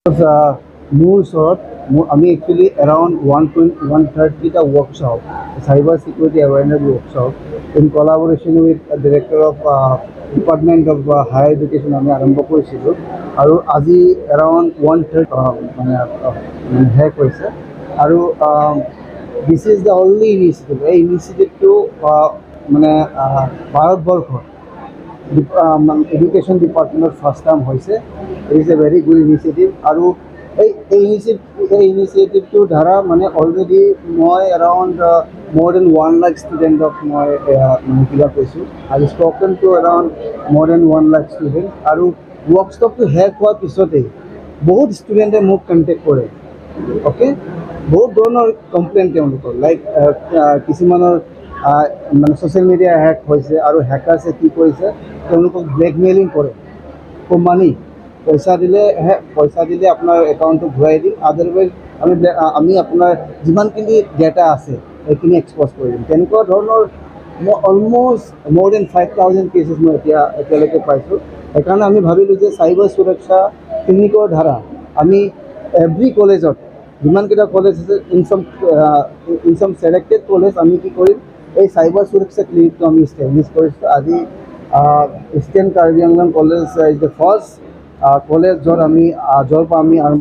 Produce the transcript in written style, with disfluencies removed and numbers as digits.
মোৰ ওচৰত আমি একচুৱেলি এৰাউণ্ড 1.130টা workshop, cyber security awareness workshop in collaboration with Director of Department of Higher Education আমি আৰম্ভ কৰিছিলোঁ আৰু আজি এৰাউণ্ড 130 মানে হেক হৈছে। আৰু this is the only initiative, এই ইনিচিয়েটিভটো মানে ভাৰতবৰ্ষত এডুকেশ্যন ডিপাৰ্টমেণ্টত ফাৰ্ষ্ট টাইম হৈছে। It is a very good initiative. আৰু এই ইনিচিয়েটিভটোৰ দ্বাৰা মানে অলৰেডি মই around more than 1 lakh ষ্টুডেণ্টক মই মানে কিবা কৈছোঁ আৰু spoken to around more than 1 lakh student. আৰু ৱৰ্কশ্বপটো শেষ হোৱাৰ পিছতেই বহুত ষ্টুডেণ্টে মোক কণ্টেক্ট কৰে, অ'কে, বহুত ধৰণৰ কমপ্লেইন তেওঁলোকৰ, লাইক কিছুমানৰ মানে ছ'চিয়েল মিডিয়া হেক হৈছে আৰু হেকাৰ্ছে কি কৰিছে, তেওঁলোকক ব্লেকমেইলিং কৰে ফৰ মানি। পইচা দিলেহে, পইচা দিলে আপোনাৰ একাউণ্টটো ঘূৰাই দিম, আদাৰৱাইজ আমি আপোনাৰ যিমানখিনি ডেটা আছে সেইখিনি এক্সপ'জ কৰি দিম। তেনেকুৱা ধৰণৰ মই almost more than 5,000 cases মই এতিয়ালৈকে পাইছোঁ। সেইকাৰণে আমি ভাবিলোঁ যে চাইবাৰ সুৰক্ষা ক্লিনিকৰ দ্বাৰা আমি এভৰি কলেজত, যিমানকেইটা কলেজ আছে, in some selected college আমি কি কৰিম, এই চাইবাৰ সুৰক্ষা ক্লিনিকটো আমি ইষ্টাব্লিছ কৰিছোঁ। আজি Eastern Karbi Anglong College is the first college য'ত আমি য'ৰ পৰা আমি আৰম্ভ